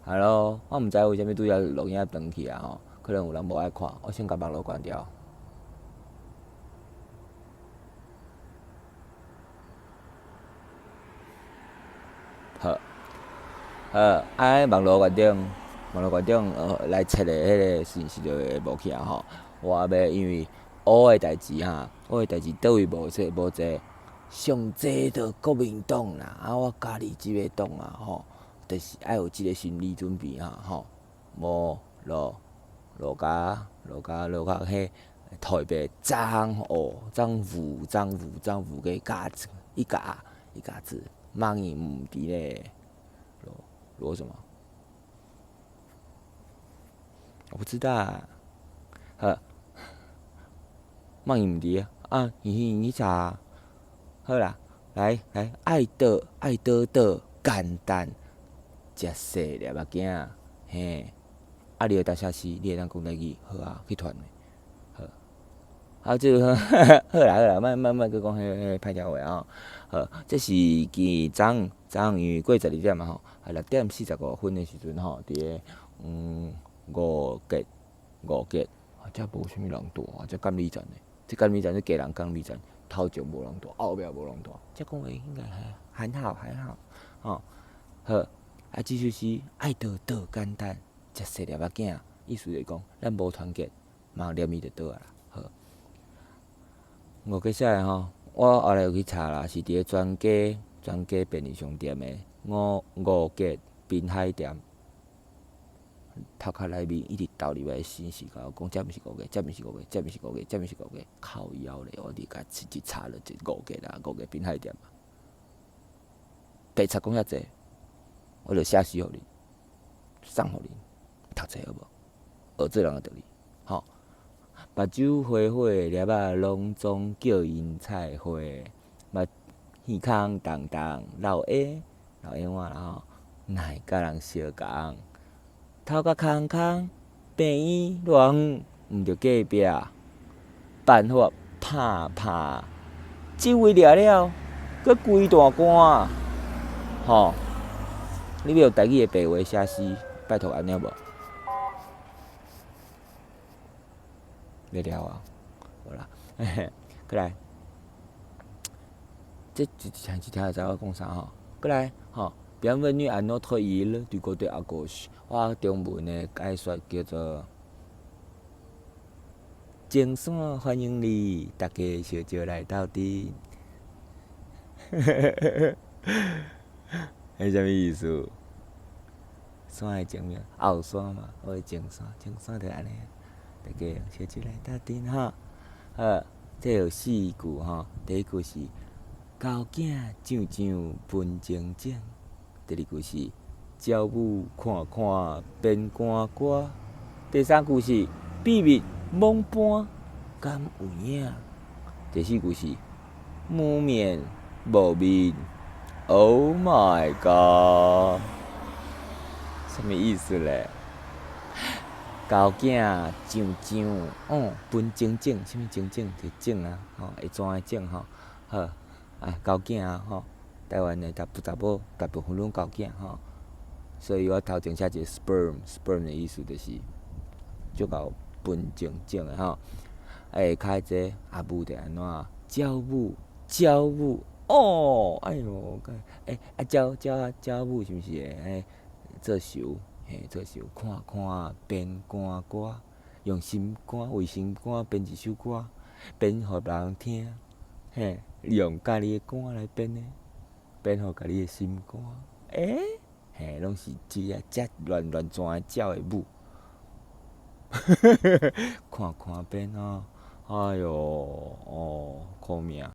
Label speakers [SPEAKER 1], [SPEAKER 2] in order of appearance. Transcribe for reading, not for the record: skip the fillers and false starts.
[SPEAKER 1] Hello，我毋知為啥物拄才錄影斷去啊吼，可能有人無愛看，我先共網路關掉。好，好，啊，網路決定，網路決定，來切的彼个信息就會無去啊吼。我欲因為烏的代誌哈，烏的代誌佗位無說無濟，上濟就國民黨啦，啊，我家己這个黨啊吼，就是愛有這个心理準備啊吼，無落落甲落甲落甲彼台北張哦張五張五張五个加一加一加子，罵伊毋佇咧羅羅什麼？我不知道啊。好，罵伊毋佇啊，你去查。好啦，來來，愛倒愛倒倒簡單，食細粒仔囝，嘿，啊，你會當寫詩，你會當講台語，好啊，去傳。好，啊，這個好啦好啦，莫莫莫閣講彼彼歹聽話啊！好，這是今早早因為過12點嘛吼，啊6點45分的時陣吼，佇个五結五結，啊，遮無啥物人蹛啊，這監理站的，這監理站是基隆監理站，頭前無人蹛，後壁無人蹛，這講話應該還還好還好，吼，好，啊，這首詩愛倒倒簡單，食細粒仔囝，意思就是講，咱無團結，嘛連伊就倒啊啦，好。五結下來吼，我後來有去查啦，是佇个全家全家便利商店的五五結濱海店頭殼內面一直投入來信息，共我講這毋是五結，這毋是五結，這毋是五結，這毋是五結，靠腰咧！我佇共一查就五結啦，五結濱海店。白賊講遐濟，我就寫詩予恁，送予恁，讀冊好無？學做人的道理，吼。目睭花花粒仔攏總叫𪜶菜花，目耳空重重老下老下碗啦吼，哪會佮人相共？頭殼空空，病院偌遠，毋著隔壁，辦法拍拍，這位掠了，閣規大官，吼！你欲用台語的白話寫詩，拜託按呢無？袂了啊，無啦，過來，這一聽一聽就知我講啥吼。過來，吼，Bienvenue à notre île du côté à gauche。我中文的解說叫做：前線歡迎你，大家相招來鬥陣。彼啥物意思？山的前面，後山嘛，我的前山，前山就按呢。大家相招來鬥陣吼。好，這有四句吼。第一句是猴囝上上分情種，第二句是鳥母看看編寒歌，第三句是秘密罔搬敢有影，第四句是無面無面。Oh my god！啥物意思咧？猴囝上上，哦，分情種，啥物情種？就種啊，吼，會怎的種吼？好，啊，猴囝啊，吼，台灣的大查某大部分攏猴囝吼，所以我頭前寫一個 sperm，sperm 的意思就是足夠分情種的吼。啊，下跤這阿母就按怎？鳥母，鳥母，哦，哎喲，欸，啊，鳥鳥鳥母是毋是會欸做仇？嘿，做仇，看看編寒歌，用心肝為心肝編一首歌，編予別人聽，嘿，用家己的肝來編的，編予家己的心肝，欸，嘿，攏是這個遮亂亂轉的鳥的母，看看編哦，哎喲，哦，苦命。